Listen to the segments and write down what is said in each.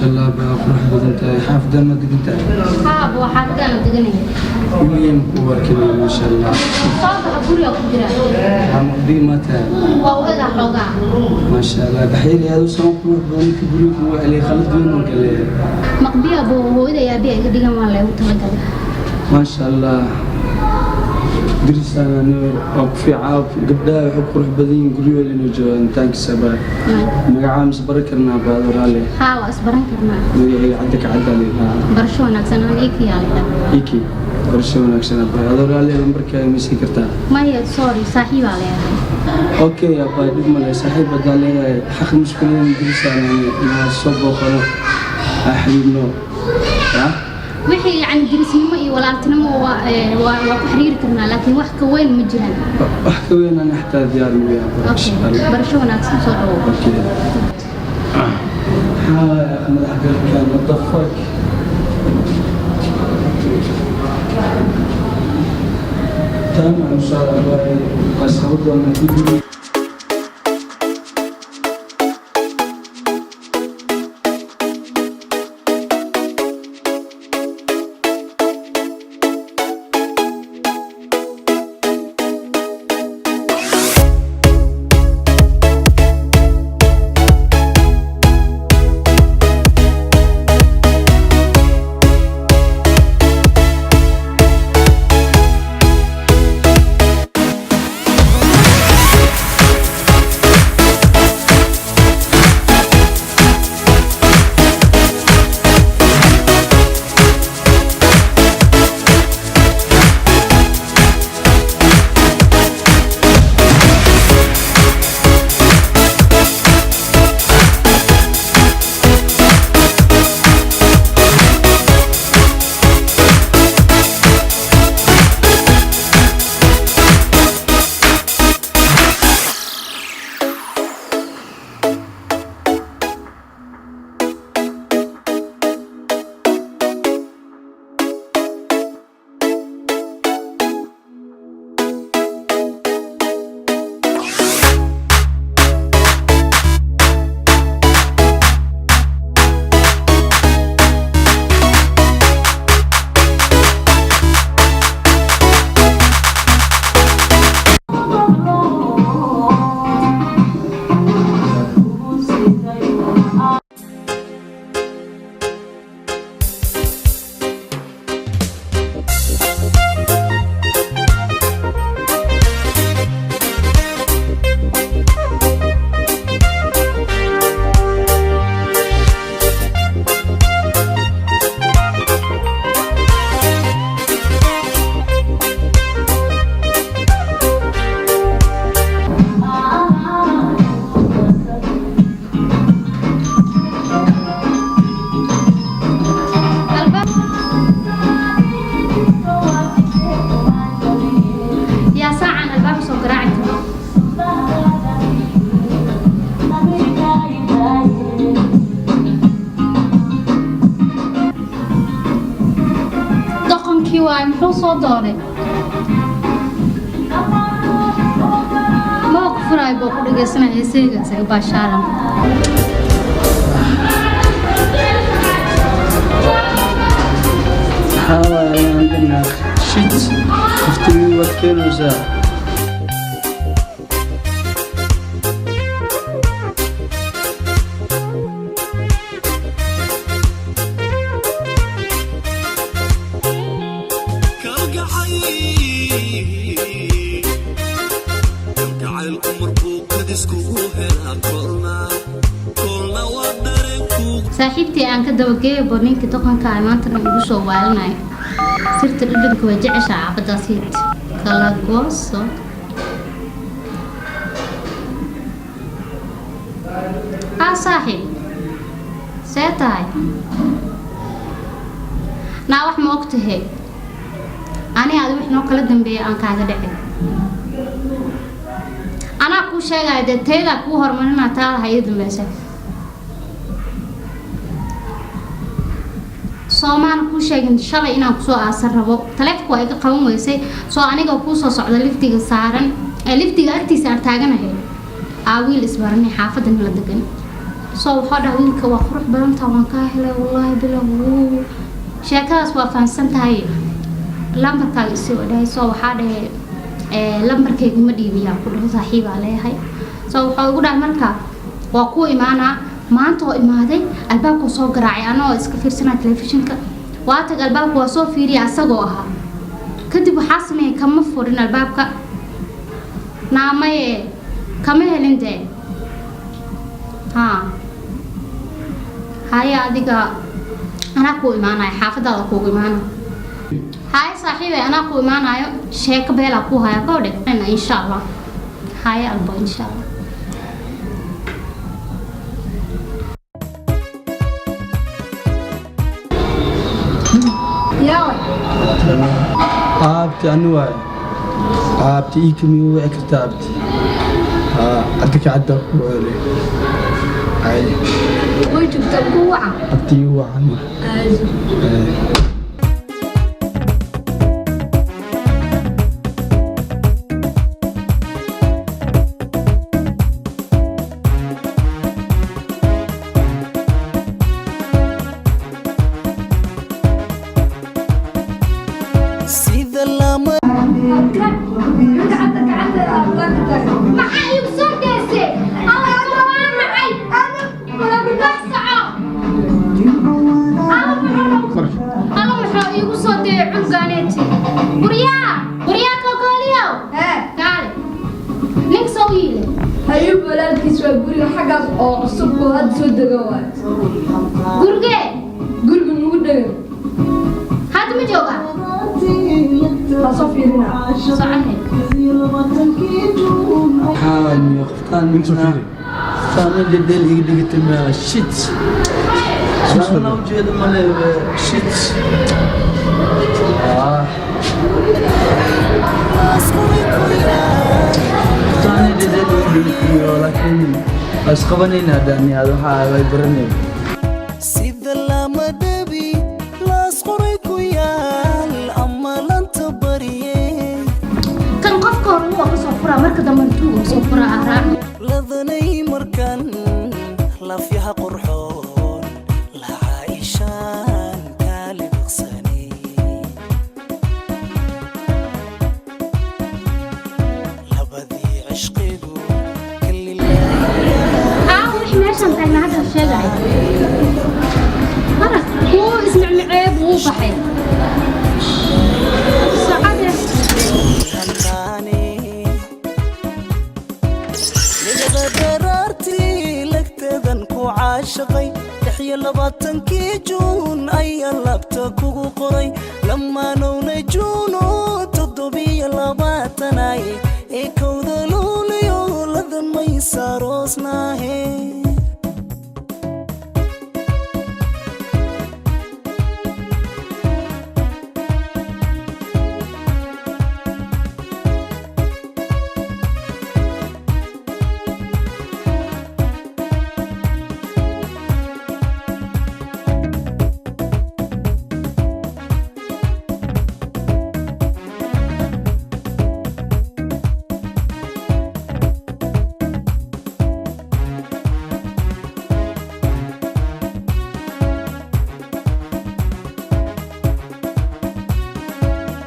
Maasha Allah, baa qurux badan tahay. Xaafadda ma degan tahay? Haa, buu xaafadaan deganaya. Weligeen ku arkinay, maasha Allah. Soo baxa, guriga ku jira. Waxaa maqdii ma tahay? Waa u egaa xoogaa. Maasha Allah, baxyari aad u soo qurux badan ninka guriga kugu celiyay, khalad weyn oo kale. Maqbiya buu, hooyada aabiya iga dhigan, waa leegu talagalay. Maasha Allah, dirisaan waa ku fiican. Gabdhaha waxay ku qurux badan yihiin guryahooda inuu joogaan. Thanks, abaa. Magacaa mise baran karnaa, baado raalli? Haa, waa isbaran karnaa. Magacayga Cadda ka Cadda liiraa. Barasho wanaagsan, aan ii yaalida. Iki, barasho wanaagsan, abaa. Adoo raalli, lambarkaaga ma siin kartaa? Maya, sorry, saaxiibaa leeyahay. Okay abaa, dhib male. Saaxiib haddaa leedahay, xaq mushkiladan dirisaan inaa soo booqano, aa xiriirno ya. Wixii yacni dirisnimo iyo walaaltinimo waa ku xiriiri karnaa, laakiin wax ka weyn ma jiraan. Wax ka weyn ana xataa diyaar mugu abaa, insha Okay. Allah. Barasho wanaagsan, soo dhawow. Okay. Maxaa madax galkan? What the fuck? Time aan soo abaa, waa sabab doonaa guddiga. Yaa saacan albaabka soo garaaci karo? Doqonkii waay, muxuu soo doonay? Ma ku furaay buu ku dhegeysanaya heesayga isaga baashaalan. Maxaa waaye aan shit, qoftii waad keenaysaa. Kalgacaylku markuu kadiskugu helaa, kolna kolna waa dareenku. Saaxiibtii aan ka dabageeyo bo ninkii doqonka ay maantana igu soo waalinayo. Sirta dhadhanka waa jeceshaa caabadaasiid kala gooso. Haa saaxiib, see tahay? Naa wax ma og tahay? Ani adi wix noo kala dambeeya aan kaaga dhicin, anaa kuu sheegaya. Dee taydaa kuu horumarinaa, taada ha ii dambeysa. Soomaana kuu sheegin shalay inaan kusoo aasan rabo? Taleefonka waa iga qaban weysay. Soo aniga kuu soo socda, liftiga saaran ee liftiga agtiisa aan taaganahay, aa wiil isbaranay, xaafadan la degan. Soo waxaa dhaha, wiilka waa qurux badantaa, waan kaa helay, wallaahi bilow. Sheekadaas waa fahansan tahay. Lambarkaaga isoo dhahay. Soo waxaa dhahay, lambarkayga ma dhiibiyaa ku dhaho, saaxiibaa leeyahay. Soo waxaa igu dhahay, marka waa ku imaanaa. Maanta oo imaaday, albaabka soo garaacay anoo iska fiirsanaa telefishinka. Waa tag, albaabka waa soo fiiriya, asagoo ahaa. Kadib waxaa sameeyay, kama furin albaabka. Naamaye kama helin dee. Haa, haye, adiga anaa kuu imaanayo, xaafadaada kuugu imaanayo. Haye saaxiibay, anaa kuu imaanayo, sheeko beelaa kuu haya koo dhig, insha Allah. Haye albo, insha Allah. Yaa? Abti, ani waay. Abti, ii kami wici kartaa abti? Haa, adika cadda ku celi. Ay. Way joogtaa, ku waca. Abti, ii wacan. Aazo. Sida lama Gacanta, gacanta aflaanka taagan. Maxaa iigu soo deesay? Alla, waa nacay. Soco. Alla, muxuu iigu soo deeyay cunugaaneeti? Guryaa, guryaa, kokooliyow. Hee. Kaale, nink soo yiile. Ayub walaalkiis waa guriga xaggaas oo cusub oo hadda soo dega waay. Gurigee? Guriga nagu dhegan. Hadda ma jooga? Waa soo fiirina. Socohe. Maxaa niyo qoftaan? Soo fiiri. Qoftaan in dhedheel iga dhigatay ma shit. Ana ujeedo male shit. Ah. Qoftaan in dhedheel iga dhigatay, laakiin waa isqabanayna hadda ani aad waxaa way baranay. Sida lama dhabi laas qoray ku yaal ama lanta barye. Kan qofka hore wuu ka soo furaa, marka dambe tuuga soo furaa aaraan. Ladanay markan lafyaha qurxoon lacaishaan kaali baqsanay labadii cishqigu kalilaa. Aa, wixii meeshan taagna hadda sheegay marag wuu ismicmiceeb, wuu baxay socode. Hantaane ligada daraartii lagteedan ku caashaqay, 26-kii Juun ayaa laabta kugu qoray, lamaanowna Juuno 27-ay ee kowda Luuliyo ladan maysaroosnaahe.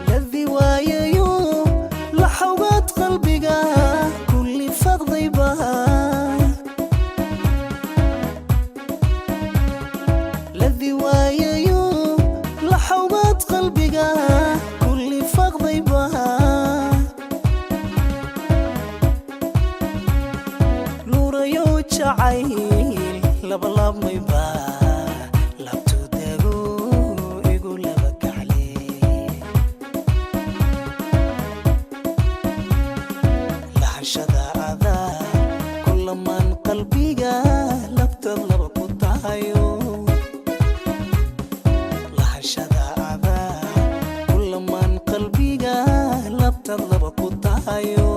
Ladii waayayo la xawgaad qalbiga kulli faqdayba. Ladii waayayo la xawgaad qalbiga kulli faqdayba. Luurayo jacayl labalaabmayba, labtu dago igu laba kacle. Lahashada adaa kulamaan qalbiga labtad laba ku tahayo. Lahashada adaa kulamaan qalbiga labtad laba ku tahayo.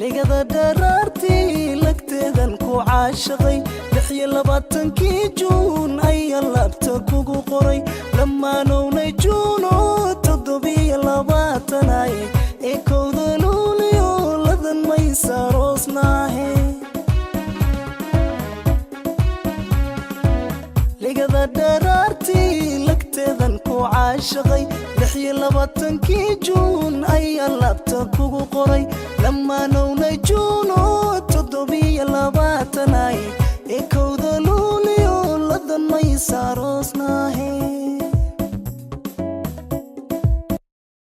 Ligada dharaartii lagteedan ku caashaqay, 26-kii Juun ayaa laabta kugu qoray, lamaanowna Juuno 27-ay ee kowda Luuliyo ladan maysaroosnaahe. 26-kii Juun ayaa laabta kugu qoray. Lamaanowna Juuno 27ay ee 1-da Luuliyo ladan maysa aroosno.